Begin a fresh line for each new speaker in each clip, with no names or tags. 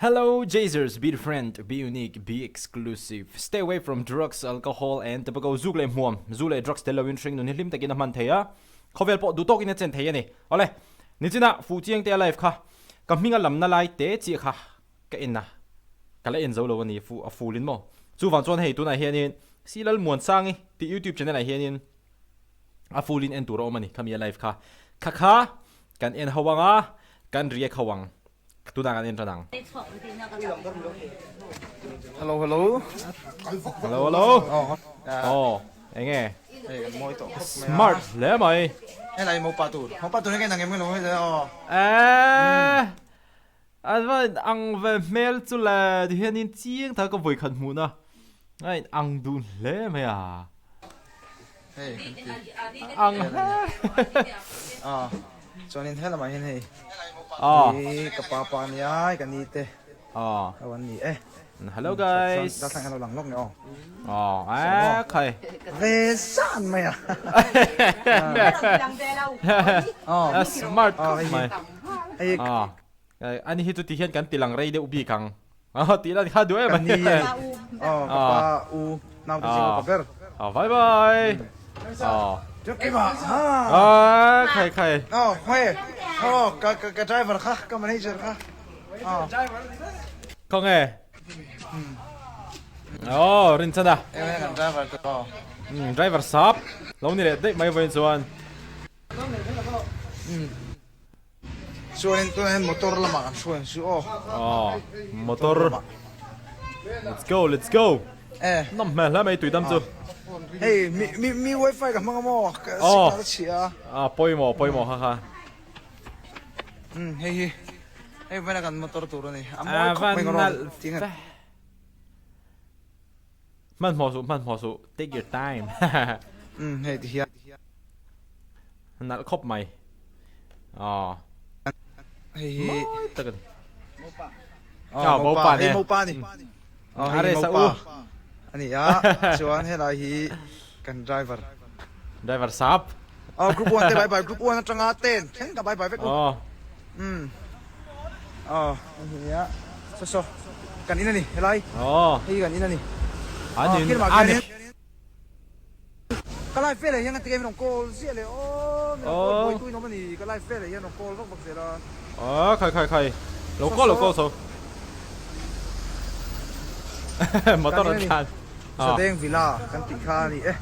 Hello Jazers, be different, be unique, be exclusive. Stay away from drugs, alcohol and tobacco. Zuk leh hmuam, zu leh drugs tel loin hring nun hi hlim takin a hman thei a, khawvel pawh duh tawkin a chen thei a ni. Awle, nichina Fuhchiang te a live kha ka hminga lamna lai te chiah kha ka en a, ka la en zo lo a ni, fu a fulin maw. Chuvang chuan hei tunah hianin Si Lalmuansangi tih YouTube channel ah hianin a fulin en tur a awm a ni, khami a live kha. Kha kha kan en ho ang a, kan react ho ang. Tunah kan en tan ang.
Hello hello.
Hello hello. Oh, enge? Smart hle mai.
Helai mo pa tur. Mo pa tur nge nang em lo hei aw.
Eh. An va ang ve hmel chu le ti hianin chiang tak ka vawi khat hmuh na. A in ang dun hle mai a.
Hei kan ti.
Ang hle.
Ah. Chuanin helamah hian hei.
Ah.
Hi ka pa pa nia ka ni te.
Ah.
Ho an ni e.
Hello guys.
Da thlang lo lang lawk ni aw.
Oh, eh khai.
Ve san mai a.
Oh, smart khawp mai.
Hei.
Ah. Ani hi chu ti hian kan ti lang rei deuh bik ang. Ah, tih lan kha duh em
Ka ni a ni. Oh, ka pa u nau te zing upa ber.
Ah, bye bye. Ah. Ah, khai khai.
Oh, hoi. Oh, ka ka ka driver kha, ka manager kha. Oh.
Khong e. Oh, rin chana.
Em kan driver to.
Driver sap. Lo ni leh daih mai vawiin chuan.
Chuanin tunah hian motor lamah kan hruai ang chu aw.
Aw motor. Let's go let's go.
Eh.
Nawm hmel hle mai tuidam chu.
Hei mi mi mi wifi ka hmang a maw ka signal a chhia a.
Ah pawimawh pawimawh kha kha.
Um hei hi hei vawiin a kan motor tur a ni. A mawi khawp mai ka rawn ti nge.
Hmanhmawh suh hmanhmawh suh take your time.
Um hei ti hian.
Nalh khawp mai. Aw.
Hei hi.
Mawi tak a ni.
Aw mopa hei mopa ni.
Aw hei mopa.
Ani a chuan helai hi kan driver.
Driver sap.
Aw group 1 te bye bye group 1 atanga 10 thleng ka bye bye vek u.
Aw.
Um. Aw hei a so so kan in ani helai.
Aw.
Hei kan in ani.
An in ani.
Ka live veleh hian ka ti em rawn call ziah leh aw min rawn call buai tu in awm a ni ka live veleh hian rawn call vak vak zel a.
Aw khai khai khai lo call lo call so motor an thlan
Sadeng Villa kan tih kha a ni e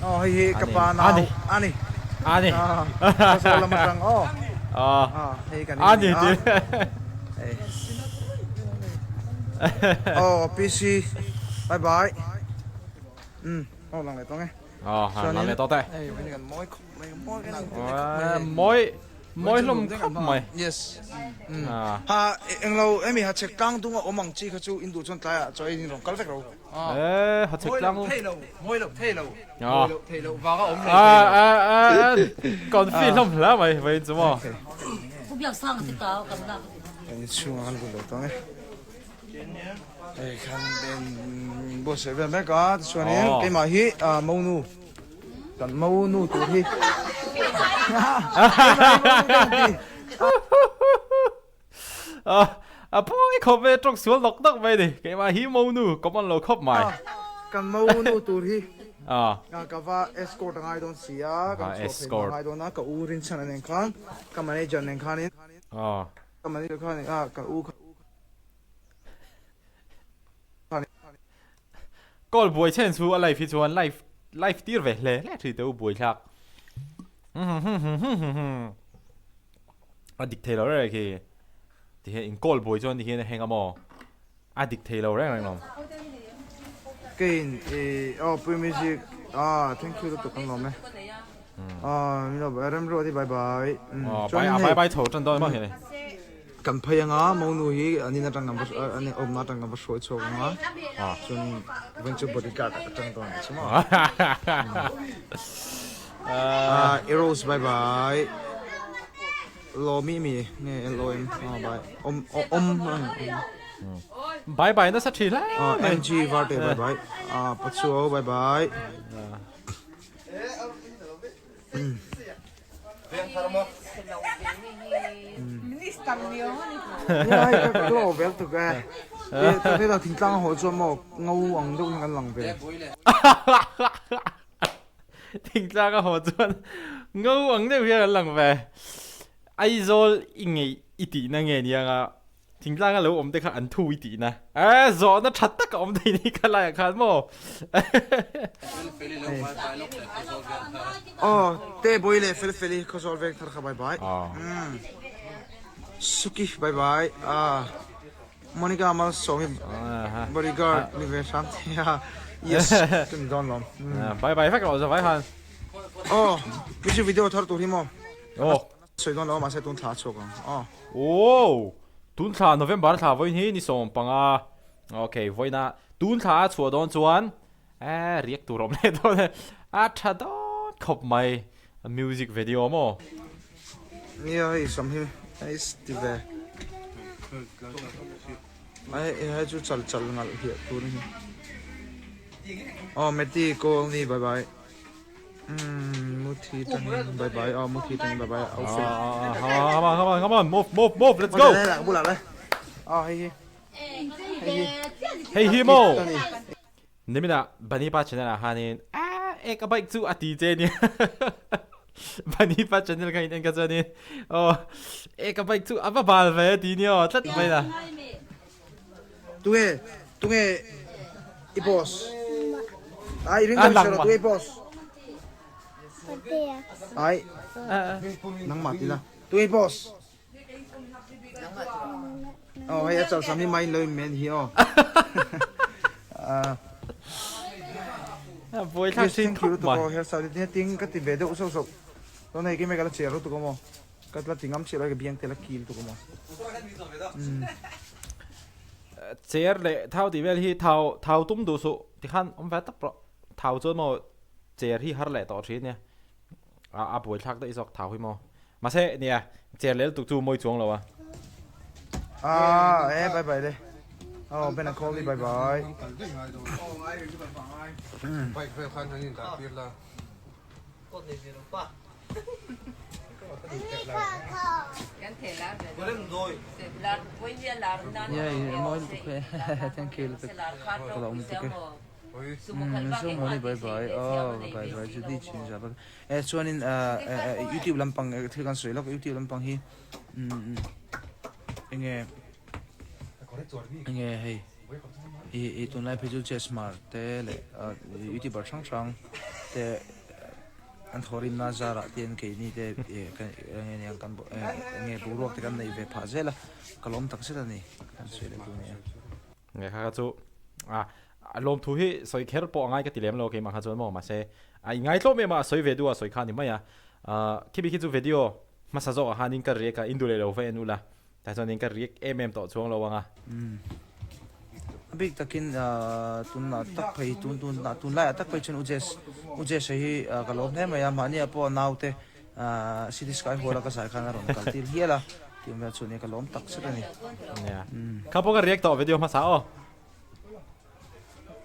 aw hei hi ka pa nau a ni
a ni
saw lam atang aw hei kan in a ni a Aw PC bye bye um aw lang leh tawng e
aw ha lang leh tawh te
hei vawin kan mawi khawp mai mawi kan in khawp mai
mawi mawi hlawm khawp mai
yes um ha englo emi ha chhek tlang dung a awm ang chi kha chu in duh chuan tlai ah chaw ei in rawn kal vek ro
e ha chhek tlang
mawi loh thei lo mawi loh thei lo mawi loh thei loh vang a awm leh thei
lo confi hlawm hle mai vawin chu maw
Kan inchhungah kan vun lo tawng e. Hei khan buatsaih vel mek a tichuanin keimah hi monu kan monu tur hi
A pawi khawp e tawng sual nawk nawk mai ni keimah hi monu common lo khawp mai.
Kan monu tur hi ka va escort a ngai dawn si a kan chhuah phei hma ngai dawn a ka u Rinchhana nen khan ka manager nen khanin Ka manager kha ni a, ka u kha ni.
Call buai chen chu a live hi chuan live live tir ve hle hle thin teh u buai thlak. A dik thei lo reng reng khi. Ti hian in call buai chuan ti hian a heng a maw. A dik thei lo reng reng lo.
Kein i aw pui music ah thank you lutuk kan lawm e. Ah min lo remruat hi bye bye.
Chuan hei bye bye chho tan dawn emaw hi ni.
Kan phei anga monu hi an in atang kan va an awmna atang kan va hruai chhuak anga chuan venture bodyguard ah ka tang dawn ang chu maw. Ah Eros bye bye. Lawmi mi nge LOM ah bye awm awm
Bye bye nasa thin hle
mai. MG Varte bye bye ah Pachuau bye bye. Nia hei ka ka lo vel tuk e. Hetah thingtlang a haw chuan maw ngo ang deuh hian kan lang ve.
Thingtlang a haw chuan ngo ang deuh hian an lang ve. Aizawl i ngeih i tihna nge nia nga thingtlang a lo awm te kha an thu i tihna. Eh zawhna tha tak a awm thei ni kha laiah khan maw.
Aw te bawi leh fel fel i Khawzawl veng thar kha bye bye. Suki bye bye. Monica Malsawmi bodyguard ni ve hram thei a yes ka ni dawn lawm.
Bye bye vek rawh zavai khan.
Aw music video thar tur hi maw sawi dawn lo a mahse tun thla a chhuak ang aw.
Aw tun thla November thla vawiin hi ni 15 okay vawiina tun thla a chhuah dawn chuan eh riak tur awm leh dawn e a tha dawn khawp mai music video maw.
Nia hei sam hi hei ti ve ai hei chu chal chal ngalh hiah tur hi aw Meti call ni bye bye umm muthi tangin bye bye aw muthi tangin bye bye au fel
come on come on come on move move move let's go
bulah le aw hei hi hei hi
hei hi maw Nimina Bunny pa channel ah khanin ah ek a bike chu a ti che nia Bunny pa channel kha in en kha chuanin aw ek a bike chu a va bal ve a ti nia aw tlat mai la.
Tunge tunge i boss ai ring deuh sir tunge i boss ai nangmah ti la tunge i boss Aw hei a chal sam hi mai lo in men hi aw.
Buai thlak thin khawp mai.
Hair style hi ting ka ti ve deuh sauh sauh. Chuan hei keimah ka la cher lutuk amaw. Ka la ti ngam chiah lo hei ka biang te la ki lutuk amaw.
Cher leh thau tih vel hi thau thau tum duh suh tikhan awm ve tawp rawh. Thau chuan maw cher hi har leh tawh thin nia. A buai thlak daih zawk thau hi maw. Mahse nia chair lel tuk chu mawi chuang lo a.
Ah eh bye bye le. Oh Ben a call bye bye.
Bike vel khan han in dah tir la.
Yeah, mawi lutuk e. Thank you lutuk. Ka lo awm lutuk e. Zomuani bye bye aw bye bye Judy chinja bye eh chuanin youtube lampang thil kan sawi lawk youtube lampang hi enge enge hei i i tunlai phei chu chess mar te leh youtuber hrang hrang te an thawhrimna zarah te an keini te enge kan enge boruak te kan neih ve phah zel a ka lawm takzet a ni kan sawi leh tur a ni a.
Nge kha kha chu a a lawmthu hi sawi kher pawh a ngai ka ti lem lo keimah kha chuan maw mahse a ingai tlawm em a a sawi ve duh a sawi kha a ni mai a khimi khi chu video hmasa zawkah khanin ka react a in duh leh lo va en ula tah chuanin ka react em em tawh chuang lo ang a.
A bik takin tunah tak phei tun tun tunlaiah tak phei chuan U Jess U Jess hi ka lawm hle mai a mahniah pawh naute City Sky Hall a ka zai khan a rawn kal tir hial a, tih awm vel chu nia ka lawm tak zet a ni.
Nia. Kha pawh ka react tawh video hmasa aw.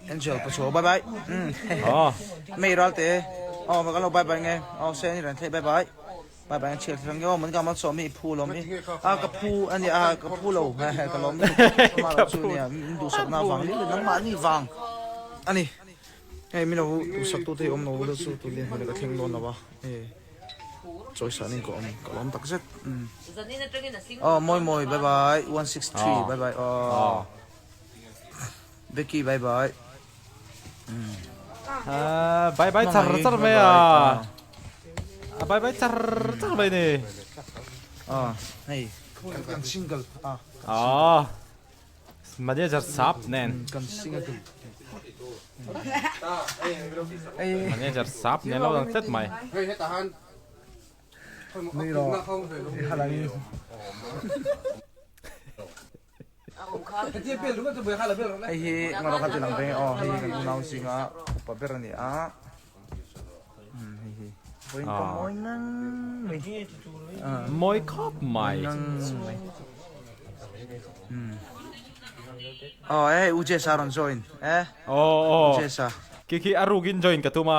Angel Pachuau bye bye.
Aw.
Mei ral te. Aw ma kan lo bye bye nge. Aw se ni ran thei bye bye. Bye bye chhiar thlang nge aw man ka mal sawm mi phu lawm mi. A ka phu ani a ka phu lo. Ka lawm ma lo chu nia min duhsak na vang li nangmah ni vang ani. Hei min lo duhsak tu te hi awm lo ula chu tun hmun ah ka thleng dawn lo a hei chawisan in ka awm ka lawm tak zet aw mawi mawi bye bye 163 bye bye aw Becky bye bye
bye bye char char mai a bye bye char char mai ni
aw hei kan single a
aw Manager sap nen. Manager sap nen lo dang tlat mai.
Hei hi ngarawh kha ti lang veng aw hei hi kan unau zinga upa ber a ni a hei hi vawiin ka mawi ngang mai
mawi khawp mai
aw hei U Jesa rawn join e
aw aw
U Jesa
khi khi a rukin join ka tum a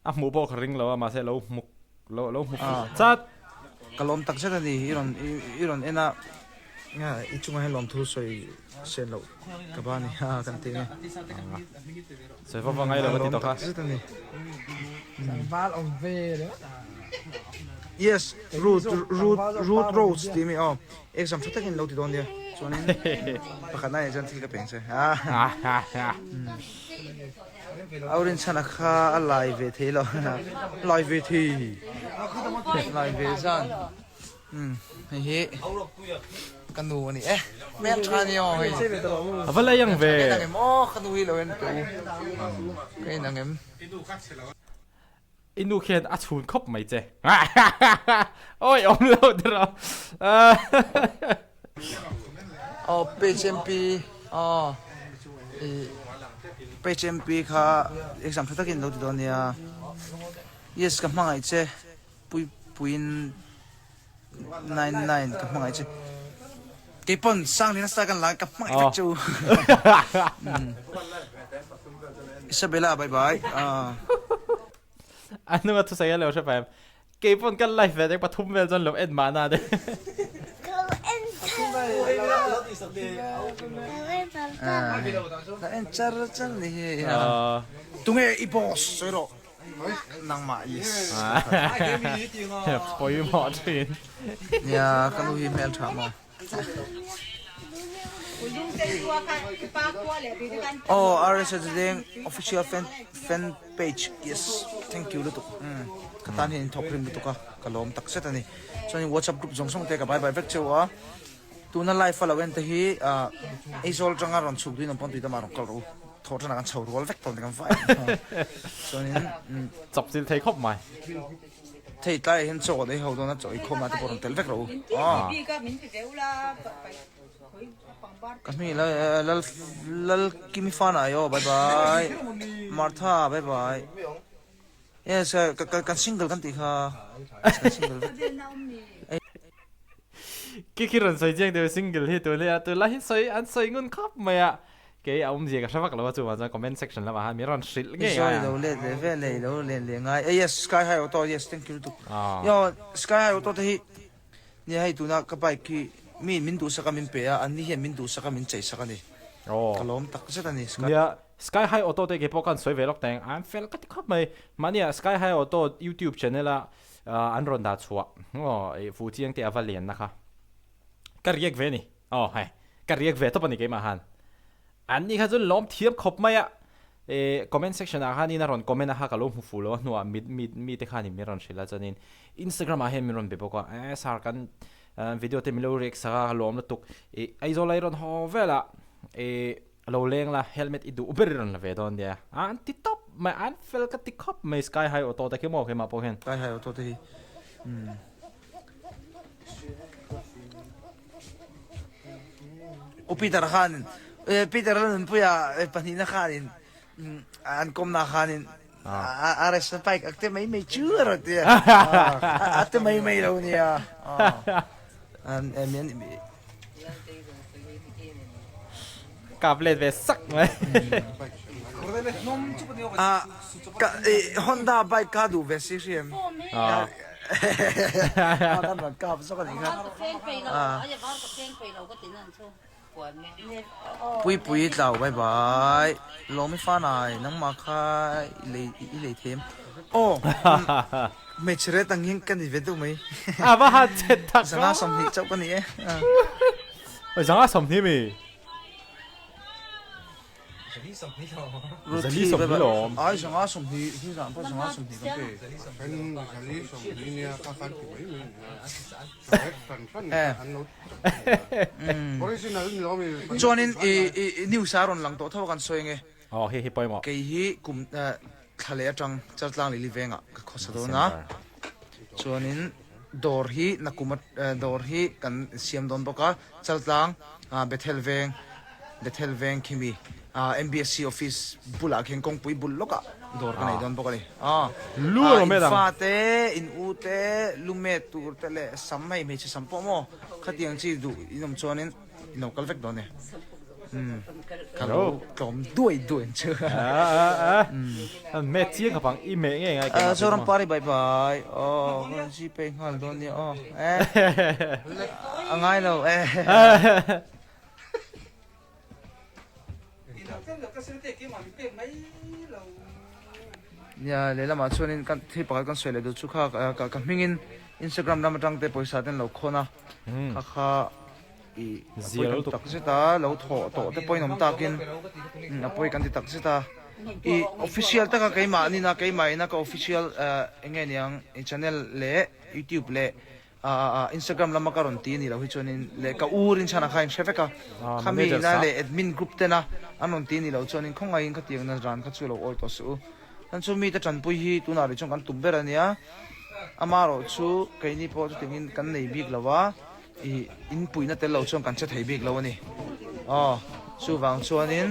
a hmuh pawh ka ring lo a mahse lo hmu lo lo hmu fuh chat
ka lawm tak zet a ni i rawn i rawn en a. I chungah hian lawmthu sawi sen loh ka ba ni a kan ti nge.
Sawi vak vak ngai lo ka ti tawh kha.
Zet a ni.
Tlangval awm ve ringawt a.
Yes, root root root roads tih mi aw. Exam tha takin lo ti dawn nia. Chuanin pakhat na nih chuan thil ka peng che. Aurin chhana kha a lai ve thei lo. Lai ve thei. Lai ve zan. Umm hei hi ka nu a ni e hmel tha ni aw hei
A va lei ang ve.
Ka en ang em aw ka nu hi lo en teh u ka en ang em.
I nu khian a chhun khawp mai che. Awi awm lo tiraw.
Aw page MP aw i page MP kha exam tha takin lo ti dawn nia yes ka hmangaih che. Puipuiin 99 ka hmangaih che. Keipawn Sanglina star kan la ka hmangaih vek che u. Isabella bye bye.
A hnunga thusawi a lo hre pai em. Keipawn kan live ve dek pathum vel chuan lo en mahna de.
La en char char ni hi. Tunge i boss sawi rawh. Nangmah yes.
Pawimawh thin.
Nia ka nu hi hmel tha maw. Oh RSA Zedeng official fan fan page yes thank you lutuk um ka tan hian in thawk rim lutuk a ka lawm tak zet ani chuanin whatsapp group zawng zawng te ka bye bye vek cheu a tuna live a lo en te hi ah Aizawl atanga rawn chhuk duin awm pawn tuidamah rawn kal rawh u. Thawh ṭanah kan chho rual vek tawh ni kan vai chuanin
chawp chil thei khawp mai.
Thei tlaiah hian chaw ei ho dawn a chaw ei khawm ah te pawh rawn tel vek rawh u. Ka hming lal lal kimi fan ah aw bye bye Martha bye bye yes kan single kan tih kha kan single vek.
Khi khi rawn sawi chiang deuh single hi tun hi tunlai hi sawi an sawi ngun khawp mai a kei a awmzia ka hre vak lo a chuvang chuan comment section lamah khan min rawn hrilh ngei
a. Sorry lo let leh vel leh ilo let leh ngai e yes sky high auto yes thank you lutuk yo sky high auto te hi nia hei tuna ka bike hi mi min duhsak a min pe a an ni hian min duhsak a min cheisak a ni ka lawm tak zet a ni sky
nia sky high auto te kei pawh khan sawi ve lawk teng an fel ka ti khawp mai mahnia sky high auto youtube channel a An rawn dah chhuah aw ih fuh chiang te a va lian na kha ka riak ve a ni aw hei ka riak ve tawp a ni keimah khan an ni kha chu lawm thiam khawp mai a eh comment section ah khanin a rawn comment a kha ka lo hmu fuh lo a hnuah mi mi mi te khanin min rawn hrilh a chuanin Instagram ah hian min rawn be bawk a eh sir kan video te min lo riak sak a ka lawm lutuk ih Aizawl a i rawn haw vel a ih Lo leng la, helmet i duh ber i rawn la ve dawn nia. A an ti tawp mai, an fel ka ti khawp mai Sky High Auto te khi maw keimah pawh hian.
Sky High Auto te hi umm. U Peter khanin Peter a nunpuia pahnihna khanin an kawmna khanin RS na bike ak te mai mai chu a rawn ti a, a te mai mai lo nia.
Kap let ve sak mai.
Honda bike ka duh ve si hriam. Kan rawn kap zawk a nih kha. Puipui tlau bye bye. Lawmi fanai nangmah kha i lei i lei them. Aw hmeichhe ret ang hian ka ni ve deuh mai.
A va han che tak a.
Zanga 20 chauh ka ni e.
Zanga 20 mi.
Zali 20 lawm. Ai zanga 20 hi zan pawh zanga 20 kan pe.
Zali 20 nia ka khan ti mai mai.
Chuanin i news a rawn lang tawh tho a kan sawi ange.
Aw hei hi pawimawh.
Kei hi kum thla leh atang Chaltlang Lili vengah ka khawsa dawn a. Chuanin dawr hi nakum dawr hi kan siam dawn bawk a. Chaltlang Bethel veng Bethel veng khimi MBSC office bulah khian kawngpui bul lawkah dawr ka nei dawn bawk a ni.
Lu a rawh met ang.
In fa te, in u te, lu met tur te leh sam hei hmeichhe sam pawh maw khatiang chi duh in awm chuanin in lo kal vek dawn e. Ka lo tlawm duai duai ang chu.
An met chiang khawp ang, i meh ngei ngai keimah chu.
Zoram Pari bye bye. Aw, ka rawn Gpay nghal dawn nia aw. A ngai lo e. Nia, lehlamah chuanin kan thil pakhat kan sawi leh duh chu kha ka hmingin Instagram lam atang te pawisa te an lo khawn a, kha kha i a pawi kan ti tak zet a, lo thawh tawh te pawhin awm takin a pawi kan ti tak zet a, i official taka keimah nina keimah ina ka official eng nge niang i channel leh youtube leh Aaa Instagram lama ka rawn ti a nih loh hi chuanin leh ka u Rinchhana kha a inhre vek a, khami ina leh admin group tena an rawn ti a nih loh chuanin khawngaihin khatiang na ran kha chu lo awi tawh suh u. Chuan chu mite tanpui hi tunah rih chuan kan tum ber a nia, amaherawh chu keini pawh chutiangin kan nei bik lo a, ih inpuihna tel lo chuan kan che thei bik lo a ni. Aw chuvang chuanin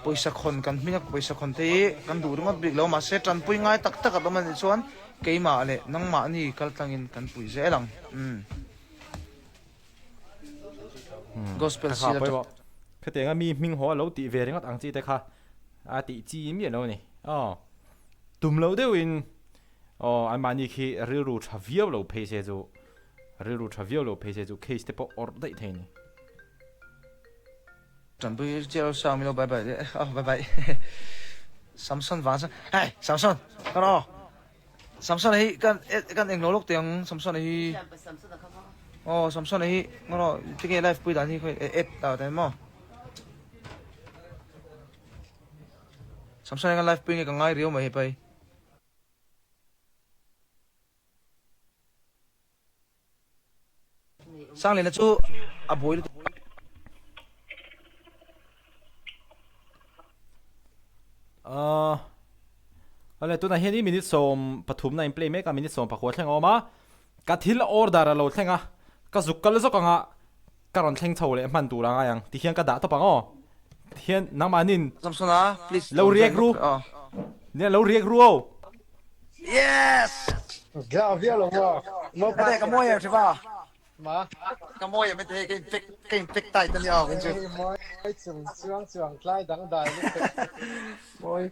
pawisa khawn kan hminga pawisa khawn te hi kan duh ringawt bik lo mahse tanpui ngai tak tak a awm a nih chuan Keimah leh nangmahni kal tlangin kan pui zel ang. Umm. Gospel
Kha
seal
pawimawh.
atang.
Khatianga mi hming haw a lo tih ve ringawt ang chi te kha a tih chi miah lo a ni. Aw. Tum loh deuhin aw anmahni khi rilru tha viau lo phei se chu rilru tha viau lo phei se chu case te pawh awrh daih thei a ni.
Tanpui chiah sang milo bye bye leh aw bye bye Samson vang chuan hei Samson ka rawh Samson hi kan kan englo lawk teh ang Samson hi aw Samson hi ka rawh tinge live pui dan hi khawi app ah ta maw Samson hi kan live pui nge ka ngai riau mai hepai. Sanglena chu a buai lutuk.
Ahh Awle tunah hian i minute 13 na in play mek a minute 14 thleng a awm a ka thil order a lo thleng a ka zuk kal zawk anga ka rawn thleng chho leh hman tur a ngai ang tihian ka dah tawp ang aw tihian nangmahnin
Samsona please
lo riak ru nia lo riak ru aw.
Yes!
Za viau lo maw? Mo
Ate ka mawi em hriva?
Ma?
Ka mawi em ate ka in pack ka in pack tight ania aw chu.
Mawi chung chuang chuang tlai dang dai lutuk.
Mawi.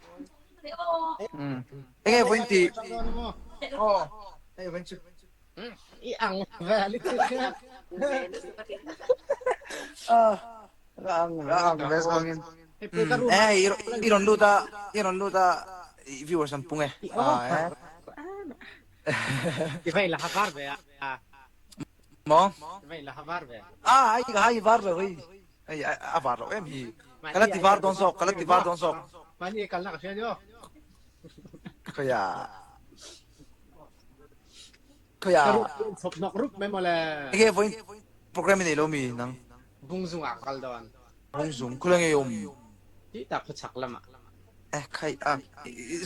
Enge vawiin ti? Aw. Hei vawiin chu.
I ang ve lutuk.
Ah. Ka ang ka ang ve zawngin. Eh i rawn lut a i rawn lut a i viewers an pung e. Ah eh.
I vei la var ve a.
Maw?
I vei la var ve.
Ah ai ka hai var lo hei. Hei a var lo em hi. Ka la ti var dawn zawk ka la ti var dawn zawk.
Mahni kalna ka hria ni aw.
Khawia. Khawia.
Ka rup chhawp hnawk rup mai mawle.
Enge vawiin program i nei lo mi nang?
Bungzung ah kal dawn.
Bungzung khulai nge i awm?
Tih tak khaw chhak lamah.
Eh khai a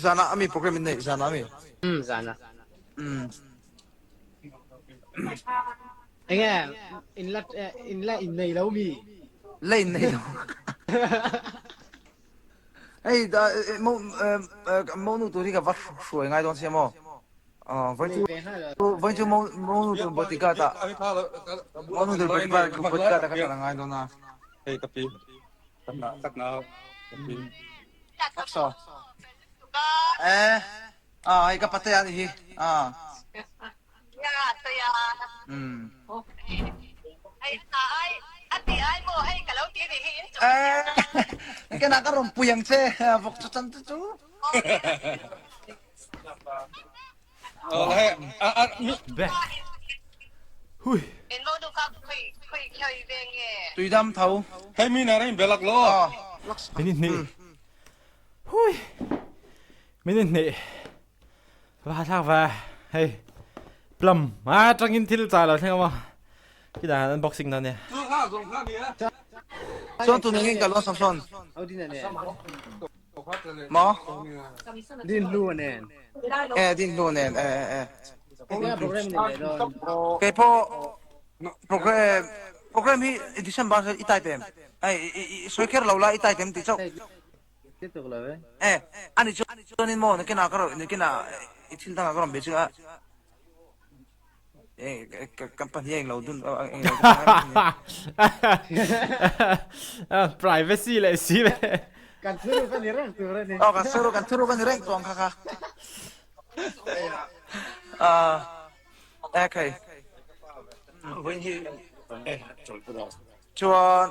zanah ami program in nei zanah ami?
Um zanah.
Um.
Enge in la in la in nei lo mi?
La in nei lo. Hei mo mo nu tur hi ka va hruai ngai dawn sia maw? Vawiin chu mo nu tur bodyguard ah mo nu tur bodyguard ah ka hralh a ngai dawn a.
Hei ka pi ka na ka pi.
Saw. Eh ah hei ka patea a nih hi ah. Umm. Eh ka na ka rawn pui ang che vawk chu chan te chu.
Hui.
Tuidam tho.
Hei mi na reng belak lo.
Min in hnih. Hui. Min in hnih. Va thlak va. Hei. Plum. A tangin thil cha lo thleng ma. Khi dan unboxing na nia.
Chuan tun engin ka lo Samson. Maw?
Din hlu nen.
Eh, din hlu nen. Eh, eh, eh. Kei pawh program program hi December i type em? Ai i sawi kher lo la i type em tih chauh. Eh, ani chuanin maw nakinah ka rawn nakinah i thil dangah ka rawn be chu a. Kan pahnih a englo dun englo dun ngai reng a ni.
Privacy leh si le.
Kan thuruk a ni reng tur a ni.
Aw kan thuruk kan thuruk a ni reng tawh ang kha kha. Ah okay. Chuan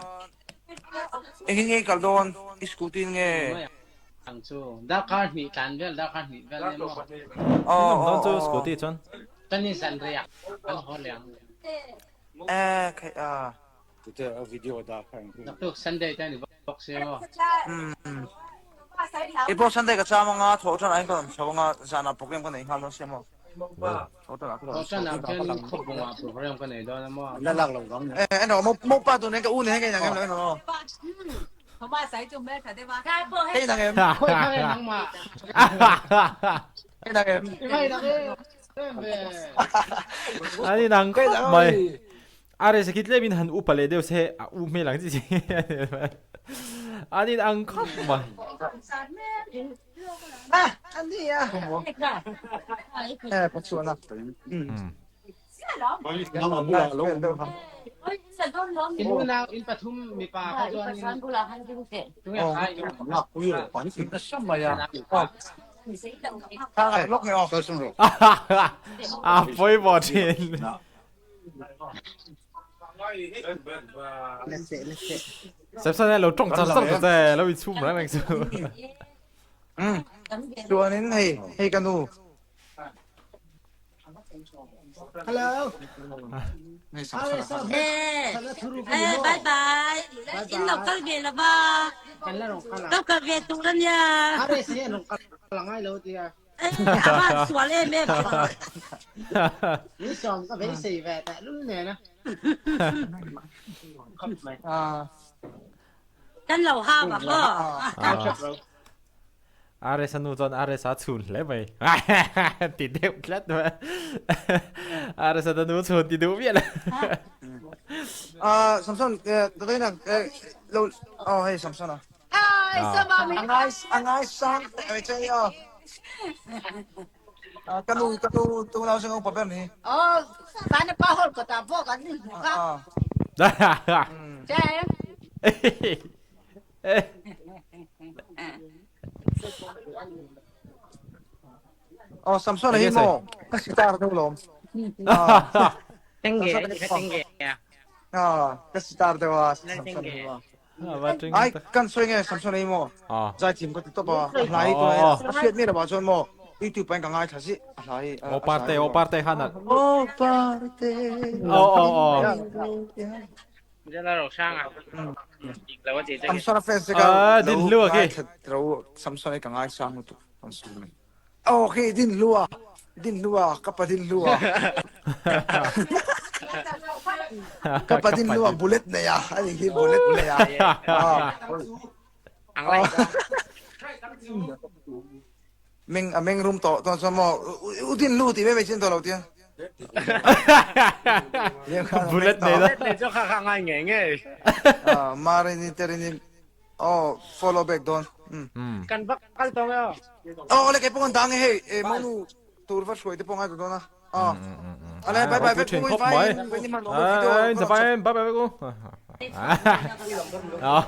engin nge i kal dawn i scooty in nge?
Ang chu darkar hnih tlan vel darkar hnih vel nia maw.
Aw
Dawn chu scooty chuan.
Kan in zan rei ah kan haw leh ang.
Eh khai a.
Naktuk Sunday te ani bawk sia maw.
Umm. I pawh Sunday ka cham anga thawh tan ah hian ka rawn chho anga zan ah program ka nei nghal dawn sia maw.
Thawhtan ah khian khawpbung ah program ka nei dawn a maw?
Eh eno mo pa tu nen ka u nen ka inang em lo eno. Ka inang em.
Khawi kha nge nangmah?
Ka inang em.
I va inang em ve.
An inang khawp mai. A rei sakhi tlem in han upa leh deuh se a u hmel ang chi chi. An inang khawp mai.
Ah, ani a. Eh, pachuana.
In unau in pathum mipa kha chuan in tunge kha in
A pawimawh thin. Samson lo tawng char char ta che lo inchhum reng reng chu.
Chuanin hei hei ka nu.
Hello.
Eh, bye bye. In lo kal ve lo ba. Lo kal ve tur ania.
Are se lo kal ngai lo tia.
A van sual em em.
Ni sawm ka beisei ve teh lul nen a. Khawp mai.
Kan lo ha bak maw.
RS a nu chuan RS a chhun hle mai. Ti deuh tlat mai. RS a nu chhun ti duh miah lo.
Ah, Samson, tataina, lo, oh hei Samson a. A ngai sang teh mai che aw. Ka nu ka nu tu nau sing upa ber ni.
Oh, kan pa hol ko ta bo kan ni mu ka. Che.
Oh, Samson hi mo. Ka sitar deuh lawm.
Tengge, tengge.
Ah, ka sitar deuh a Samson hi mo. Ai kan sawi nge Samson ei maw? Zaithiam ka ti tawp a, a hla hi tunah hian a hriat miah lovah chuan maw YouTube ah hian ka ngaithla zih a hla hi.
Aw parte aw parte khan a.
Aw parte.
Aw aw aw.
Samson a fans te ka
Din Hlua khi.
Ngaithla ro Samson hi ka ngaisang lutuk. Aw khi Din Hlua Din Hlua ka pa Din Hlua. Ka pa Din Hlua bullet nei a ani hi bullet nei a. Meng a meng rum tawh chuan chuan maw u Din Hlu tih mai mai chin tawh lo tia.
Bullet nei la.
Bullet nei chu kha kha ngai ngei ngei.
Marini terini Aw follow back dawn.
Kan va kal tawh nge aw.
Aw le kei pawh kan dang e hei e monu tur va hruai te pawh ngai ta dawn a. Aw. Ale bye bye vek pui vai in ni man awm video.
Ai in vai bye bye vek u. Aw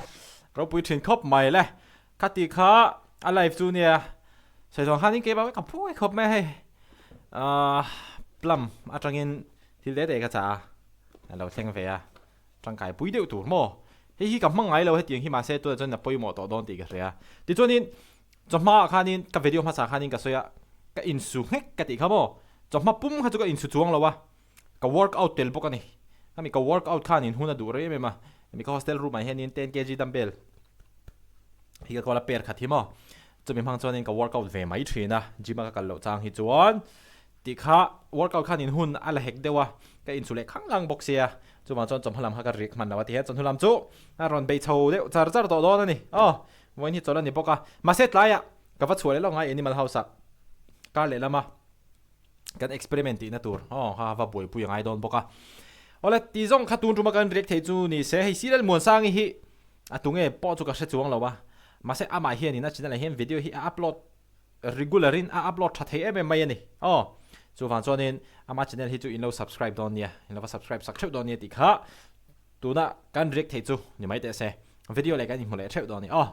ropui thin khawp mai le. Khati kha a live chu nia. Sawi khan in kei ba ka phu ngai khawp mai hei. Plum atangin thil te te ka cha a. A lo thleng ve a. Tangkai pui deuh tur maw? Hei hi ka hmang ngai lo hetiang hi mahse tunah chuan a pawimawh tawh dawn tih ka hria. Tichuanin chawhma ah khanin ka video hmasa khanin ka sawi a, ka insu nghek ka tih kha maw? Chawhma pum kha chu ka insu chuang lo a, ka workout tel bawk a ni. Khami ka workout khanin hun a duh rei em em a, hemi ka hostel room ah hianin 10 kg dumbbell hi ka kawl a pair khat hi maw? Chumi hmang chuanin ka workout ve mai thin a, gym a ka kal loh chang hi chuan. Tih kha workout khan in hun a la hek deuh a, ka insu leh khang lang bawk sia, chuvang chuan chawhma lam kha ka rik hman lo a ti hian chawhnu lam chu a rawn bei chho deuh char char tawh dawn a ni. Aw, vawiin hi chawlh a ni bawk a, mahse tlaiah ka va chhuah leh lawk ngai Animal House ah kar leh lama kan experiment tihna tur aw kha va buaipui a ngai dawn bawk a. Awle, tih zawng kha tun tuma kan react theih chu ni se, hei Sirel Muansangi hi a tunge pawh chu ka hre chuang lo a, mahse amah hianin a channel ah hian video hi a upload regular in a upload tha thei em em mai a ni. Aw. Chuvang chuanin ama channel hi chu in lo subscribe dawn nia, in lo va subscribe sak theuh dawn nia tih kha tuna kan react thei chu ni mai teh se. Video leh kan inhmu leh theuh dawn a ni aw.